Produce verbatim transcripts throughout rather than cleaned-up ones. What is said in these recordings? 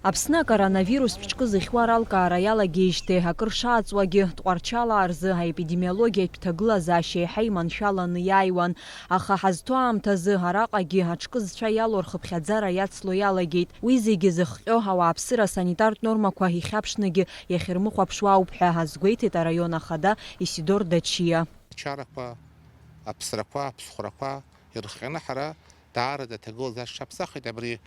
Аԥсны акоронавирус ԥшкы зыхьуа ралкаара иалагеижьҭеи акыр шааҵуагьы, Тҟәарчалаа рзы аепидемиологиатә ҭагылазаашьа еиҳа иманшәаланы иааиуан, аха ҳазҭо аамҭазы араҟагьы аҽкы зцәа иалоу рхыԥхьаӡара иацло иалагеит. Уи зегьы зыхҟьо ауааԥсыра асанитартә нормақәа ихьаԥшныгьы иахьырмыхәаԥшуа ауп ҳәа азгәеиҭеит араион ахада Исидор Дачиа. Ачарақәа, аԥсрақәа, аԥсхәрақәа ирыхҟьаны ҳара даараӡа аҭагылазаашьа ҳаԥсахит. Абри,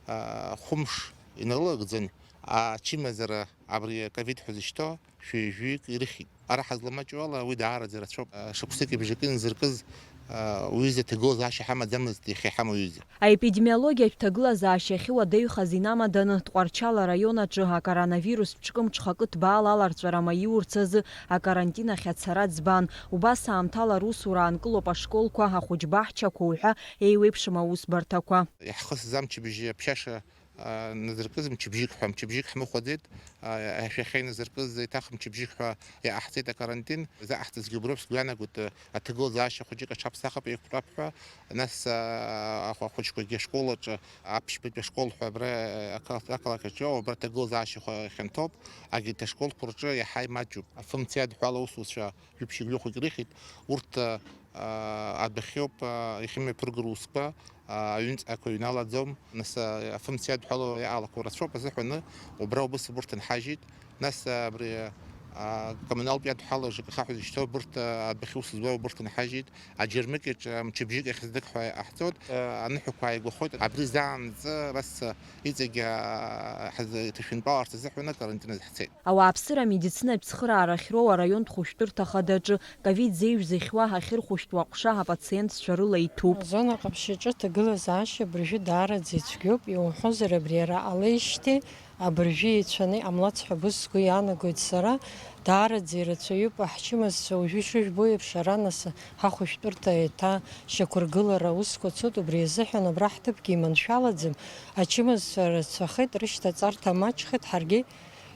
а, хәымш иналылагӡан ачымазара абри ковид ҳәа зышьҭоу шәи жәаҩык ирыхьит. Ара ҳазламаҷу ала уи даараӡа ирацәоуп. А, шықәсыки бжаки иназыркыз, а, уҩыза аҭагылазаашьа ҳамаӡамызт иахьа иҳамоу аҩыза. Аепидемиологиатә ҭагылазаашьа ахьуадаҩхаз инамаданы, Тҟәарчал араион аҿы акоронавирус ԥшкы мҽхакы ҭбаала аларҵәара маиурц азы акарантин ахь ацара ӡбан. Убас аамҭала русура аанкылоуп ашколқәа, ахәыҷбаҳчақәа уҳәа еиуеиԥшым аусбарҭақәа. Иаҳхысыз амчыбжьы аԥшьаша, а, назыркыз мчыбжьык ҳәа, мчыбжьык ҳмыхәаӡеит, а, ашәахьа иназыркыз еиҭах мчыбжьык ҳәа иаҟаҳҵеит акарантин. Заҟаҳҵазгьы уброуп, сгәы иаанагоит, аҭагылазаашьа хәыҷык аҽаԥсахып, еиқәтәап ҳәа, нас, а, ахә-, ахәыҷқәагьы ашкол аҿы, аԥшьбатәи ашкол ҳәа абра, а, ақалақь аҿы иоуа, абра аҭагылазаашьа хәа-, хьанҭоуп, агьырҭ ашколқәа рҿы иаҳа имаҷуп. Афымца иадҳәало аусуцәа жәиԥшьык-жәохәык ирыхьит, урҭ, а, адәахьоуп, а, иахьымҩаԥыргоу русқәа, а, аҩныҵҟақәа иҩналаӡом, нас, а, афымца иадҳәало иаалақәоу рацәоуп азыҳәаны, убра убыс убырҭ нҳажьит, нас, а, абри, а, коммуналтә иадҳәало ЖКХ ҳәа зышьҭоу убырҭ, а, адәахьы ус зуа убырҭ нҳажьит, аџьармыкьаҿ, а, мчыбжьык иахьыздык ҳәа иҟаҳҵоит, а, аныҳәақәа ааигәахоит, абри заанӡа, раз, а, иҵегь, а, ҳазы-, иҭашәынтәаларц азыҳәаны акарантин азы ҳцеит. Ауааԥсыра амедицинатә цхыраара ахьроу араионтә хәышәтәырҭа хадаҿы ковид зеижә зыхьуа ахьырхәышәтәу аҟәша апациентцәа рыла иҭәуп. Азона Ҟаԥшьаҿы аҭагылазаашьа абыржәы даараӡа ицәгьоуп, иуҳәозар, абри ара ҟалеижьҭеи абыржәы еицәаны иҟамлац ҳәа убыс сгәы иаанагоит сара, даараӡа ирацәаҩуп аҳчымазцәа, уажәы ишыжәбо еиԥш, ара нас ҳахәышәтәырҭа еиҭа шьақәыргылара аусқәа цоит, убри азыҳәан абра ҳҭыԥгьы иманшәалаӡам, ачымазцәа рацәахеит, рышьҭаҵарҭа маҷхеит, ҳаргьы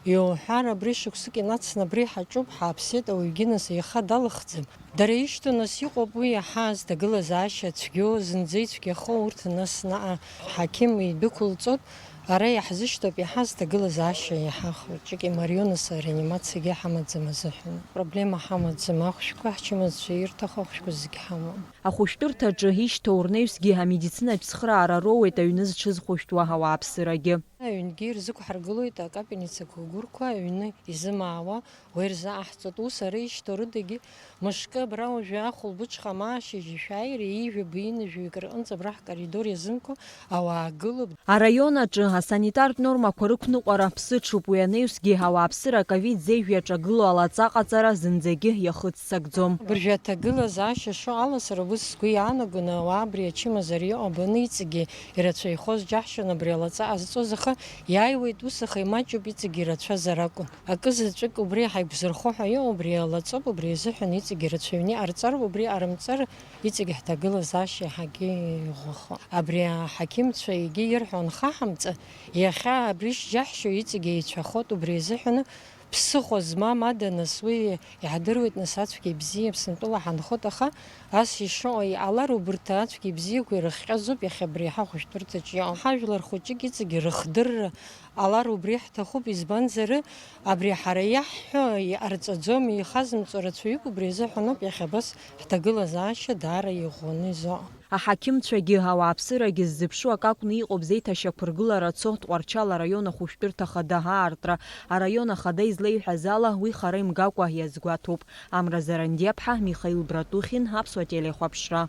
Иуҳәар, абри шықәсык инацны абри ҳаҿуп, ҳааԥсеит, ауаҩгьы нас иаха далыхӡам. Дара ишьҭоу нас иҟоуп уи иаҳаз, ҭагылазаашьа цәгьоу, зынӡа ицәгьахо урҭ нас наҟ ҳақьым идәықәылҵоит, ара иаҳзышьҭоуп иаҳаз ҭагылазаашьа иаҳа хәыҷык имариоу нас реанимациагьы ҳамаӡам азыҳәан. Проблема ҳамаӡам, ахәшәқәа ҳчымазцәа ирҭаху ахәшәқәа зегь ҳамоуп. Ахәышәтәырҭаҿы ишьҭоу рнаҩсгьы амедицинатә цхыраара роуеит аҩны зҽызхәышәтәуа ауааԥсырагьы. Аҩнгьы ирзықәҳаргылоит акапельницақәа агәырқәа аҩны изымаауа, уа ирзаҟаҳҵоит. Ус ара ишьҭоу рыдагьы мышкы абра уажәы ахәылбыҽха ма ашьыжь шәааира, ҩажәа быҩны жәаҩык рҟынӡа абра ҳкоридор иазымкуа ауаа гылоуп. Араион аҿы асанитартә нормақәа рықәныҟәара ԥсыҽуп, уи анаҩсгьы ауааԥсыра аковид зеижә иаҿагылоу алаҵа ҟаҵара зынӡагьы иахыццакӡом. Абыржәы аҭагылазаашьа шыҟало сара убыс сгәы иаанагон, ауаа абри ачымазара иҟоу абаны иҵегьы ирацәаҩхоз џьаҳшьон абри алаҵа ҟазҵоз, аха иааиуеит ус, аха имаҷуп, иҵегьы ирацәазар акәын. Акы заҵәык убри ҳаиқәзырхо ҳәа иҟоу убри алаҵоуп, убри азыҳәан иҵегьы ирацәаҩны иҟарҵароуп, убри ҟарымҵар иҵегьы ҳҭагылазаашьа иаҳагьы иӷәӷәахо. Абри аҳақьымцәа егьи ирҳәо анхаҳамҵа, иахьа абри шџьаҳшьо иҵегьы еицәахоит, убри азыҳәаны ԥсыхәа змам ада нас уи иаҳдыруеит, нас ацәгьа ибзиа Аԥсынтәыла ҳанхоит, аха ас ишыҟоу иҟалар убырҭ ацәгьа ибзиақәа ирыхҟьазоуп иахьа абри ҳахәышәтәырҭаҿ иҟоу. Ҳажәлар хәыҷык иҵегьы рыхдырра ҟалар убри ҳҭахуп, избанзар, абри ҳара иаҳҳәо иҟарҵаӡом, ихазымҵо рацәаҩуп, убри азыҳәаноуп иахьа абас ҳҭагылазаашьа даара иӷәӷәаны изыҟоу. Аҳақьымцәагьы ауааԥсырагьы ззыԥшу акы акәны иҟоуп зеиҭашьақәыргылара цо Тҟәарчал араион ахәышәтәырҭа ахада аартра. Араион ахада излеиҳәаз ала, уи хара имгакәа иазгәаҭоуп. Амра Зарандиаԥҳа, Михаил Братухин, Аԥсуа телехәаԥшра.